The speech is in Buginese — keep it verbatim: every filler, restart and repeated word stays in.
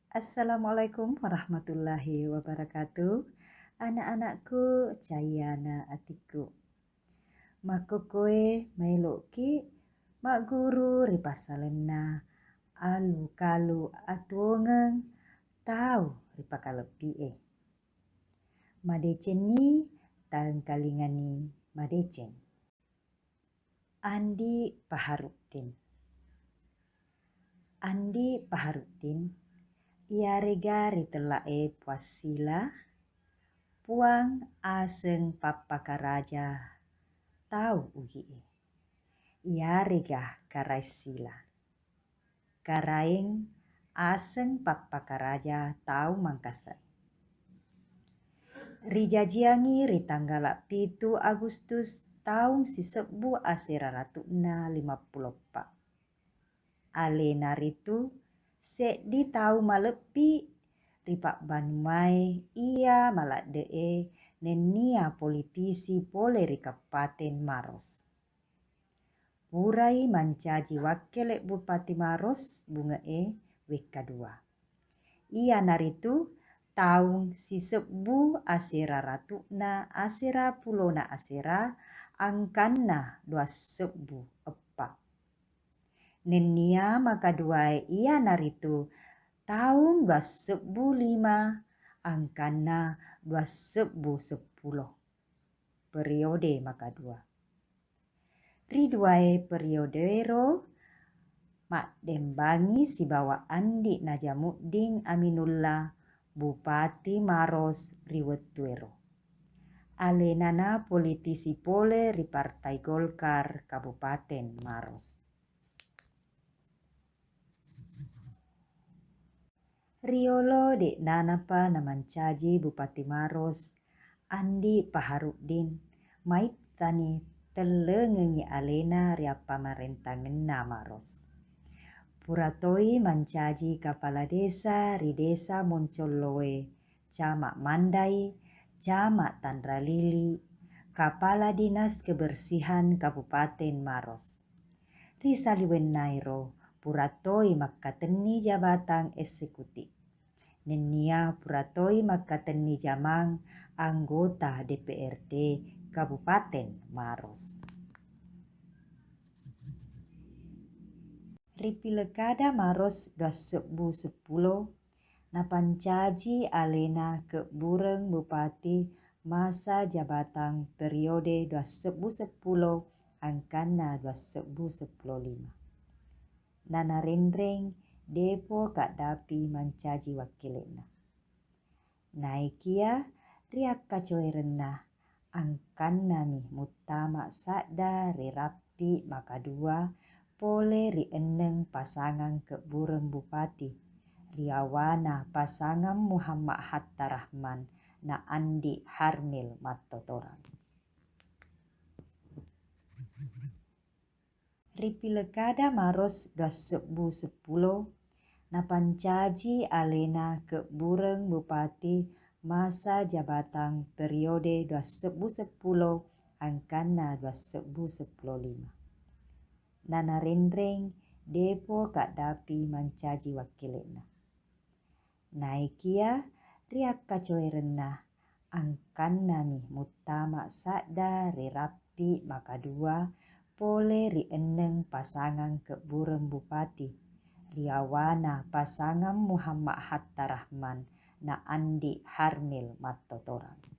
Assalamualaikum warahmatullahi wabarakatuh. Anak-anakku, cayyana atikku. Makkokkoe maelo'ki magguru ri passalenna alu-kalu atuongeng tau ri pakalebbi'e. Madecenni taengkalingani madeceng. Andi Paharuddin. Andi Paharuddin, iyarega ritella'e Puang Sila, Puang aseng pappakaraja tau Ugi'e. Iyarega Karaeng Sila. Karaeng aseng pappakaraja tau Mangkasae. Rijajiangi ri tanggala pitu Agustus taung sisebbu asera ratu'na limappulo eppa. Alena ritu seddi tau malebbi ripabbanuae iya maladde'e nennia politisi pole ri Kabupaten Maros. Purai mancaji wakkele Bupati Maros bunge'e wekka dua. Iyanaritu taung sisebbu asera ratu'na asera pulona asera angkanna dua sebbu eppa. Nennia makaduae iyanaritu taung dua sebbu lima angkanna dua sebbu seppulo. Periode makadua. Ri duae periodeero maddembangi sibawa Andi Najamuddin Aminullah, Bupati Maros ri wettuero. Alenana politisi pole ri Partai Golkar Kabupaten Maros. Riolo de'nanapa namancaji Bupati Maros, Andi Paharuddin, maittani tellengengngi alena ri appamarentangenna Maros. Pura toi mancaji kapala desa ri Desa Moncolloe, Camat Mandai, Camat Tanralili, Kapala Dinas Kebersihan Kabupaten Maros. Ri saliwennaero, pura toi makkatenni jabatang eksekutif. Nennia pura toi makkatenni jamang anggota D P R D Kabupaten Maros. Ri Pilkada Maros dua sebbu seppulo, napancaji alena kebbureng bupati masa jabatang periode dua sebbu seppulo angkanna dua sebbu seppulo lima. Nanarenreng depo kaddapi mancaji wakkele'na. Naekiya riakkacoerenna, angkannami muttama sadda ri rappi makadua pole ri enneng pasangang kebbureng bupati, ri awana pasangang Muhammad Hatta Rahman na Andi Harmil Mattotorang. Ri Pilkada Maros dua sebbu seppulo, napancaji alena kebbureng bupati masa jabatang periode dua sebbu seppulo angkanna dua sebbu seppulo lima. Nanarenreng depo kaddapi mancaji wakkele'na. Naekiya riakkacoerenna, angkannami muttama sadda ri rappi makadua pole ri enneng pasangang kebbureng bupati, ri awana pasangang Muhammad Hatta Rahman na Andi Harmil Mattotorang.